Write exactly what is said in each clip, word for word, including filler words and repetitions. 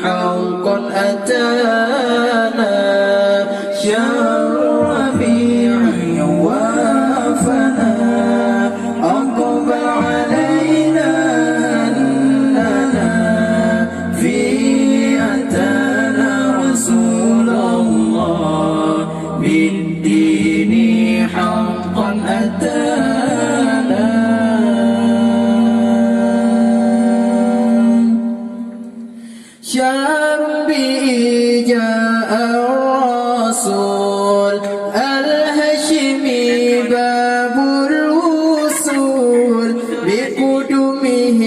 حقا أتانا شهر ربيع وافانا. أقبل علينا أننا فيه أتانا رسول الله بالدين حقا أتانا. شهر به جاء الرسول الهاشمي باب الوصول بقدومه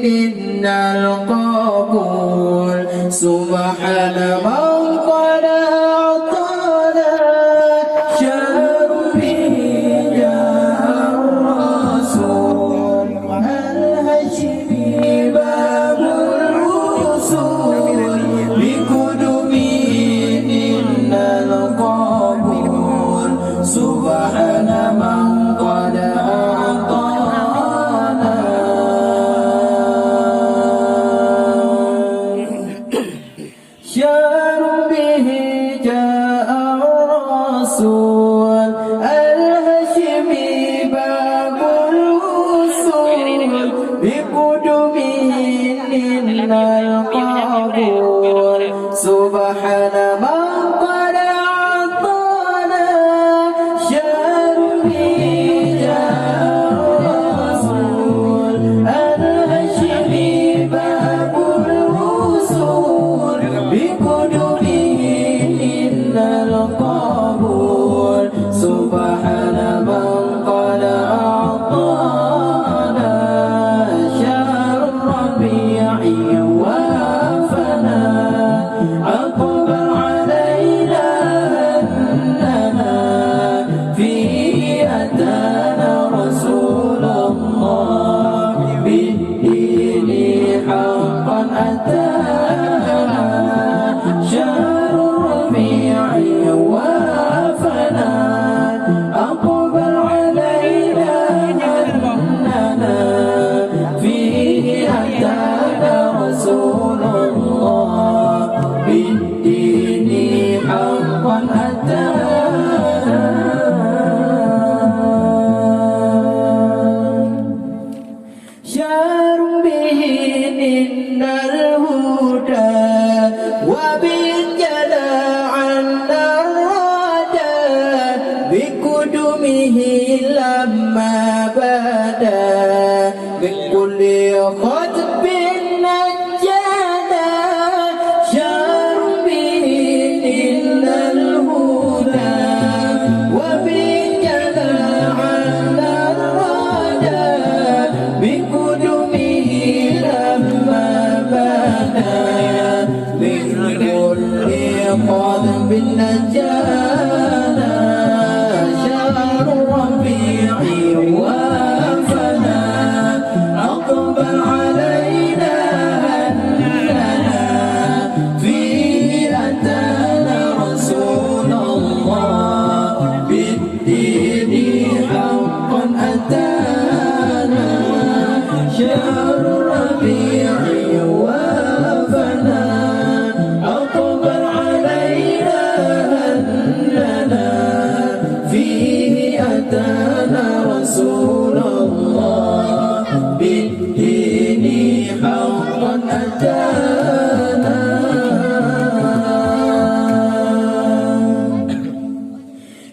نلنا القبول. سبحان من قد أعطانا شهر به جاء الرسول الهاشمي باب الوصول بقدومه نلنا القبول. سبحان من قد أعطانا. شهر به جاء الرسول الهاشمي باب الوصول بقدومه نلنا القبول. سبحان من قد أعطانا شهر به جاء الرسول الهاشمي باب الوصول بقدومه نلنا القبول. سبحان من قد أعطانا شهر ربيع وافانا. أقبل علينا أننا فيه أتانا رسول الله بالدين حقا أتانا شهر ربيع وافانا. أقبل علينا أننا فيه أتانا رسول الله بالدين حقا أتانا. شهر به نلنا الهدى وبه انجلى عنا الردى بقدومه لما بدا من كل خطب نجانا. شهر به نلنا الهدى وبه انجلى عنا الردى بقدومه لما بدا من كل خطب نجانا. شهر ربيع وافانا. أقبل علينا أننا فيه أتانا رسول الله بالدين حقا أتانا شهر ربيع وافانا. أقبل علينا أننا فيه أتانا رسول الله بالدين حقا أتانا.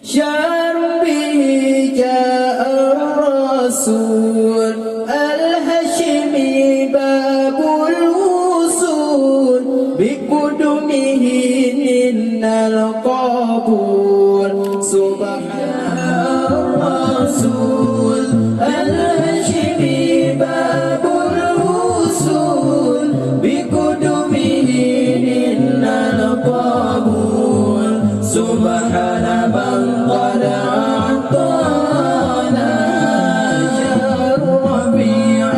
شهر به جاء الرسول الهاشمي باب الوصول بقدومه نلنا القبول. سبحان الرسول الهاشمي باب الوصول بقدومه نلنا القبول. سبحان من قد أعطانا شهر ربيع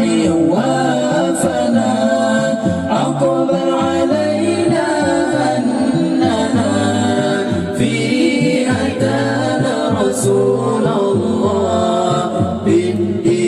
وافانا. أقبل علينا أننا فيه أتانا رسول الله بالدين